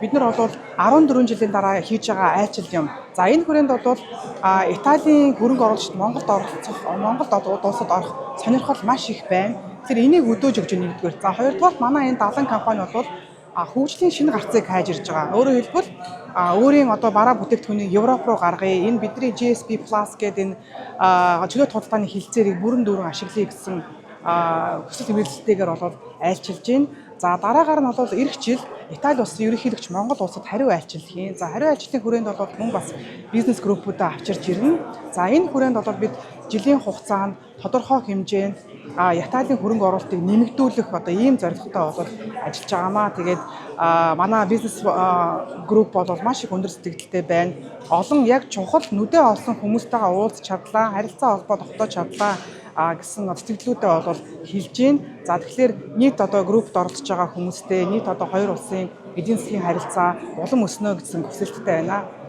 Бид нар бол 14 жилийн дараа хийж байгаа айлчлал юм. За, энэ хүрээнд бол Италийн хөрөнгө оруулагчид Монголд оролцох, Монголд улсад орох сонирхол маш их байна. Тэгэхээр энийг өдөөж өгч байна нэгдүгээр. За, хоёрдугаар, манай энэ 70 компани бол хөгжлийн шинэ гарцыг хайж ирж байгаа. Өөрөөр хэлбэл, өөрийн одоо бараа бүтээгдэхүүнийг Европ руу гаргая. Энэ бидний GSP Plus гэдэг энэ чөлөөт худалдааны хэлцээрийг бүрэн дүүрэн ашиглая гэсэн хүсэл эрмэлзэлтэйгээр бол айлчилж байна. За, дараагаар нь бол ирэх жил Итали улсын ерөнхийлөгч Монгол улсад хариу айлчлал хийн. За, хариу айлчлалын хүрээнд бол мөн бас бизнес группүүдээ авчирч ирнэ. За, энэ хүрээнд бол бид жилийн хугацаанд тодорхой хэмжээнд Италийн хөрөнгө оруулалтыг нэмэгдүүлэх одоо ийм зорилготой бол ажиллаж байгаамаа. Тэгээд манай бизнес групп бол маш их өндөр сэтгэгдэлтэй байна. Олон яг чухал нүдээ олсон хүмүүстэйгээ уулзч чадлаа, харилцаа холбоо тогтоож чадлаа гэсэн сэтгэгдлүүдээ бол хэлж байна. За, тэгэхээр нийт одоо группт оролцож байгаа хүмүүстэй нийт одоо хоёр улсын эдийн засгийн харилцаа улам өснө гэсэн хүсэлттэй байна.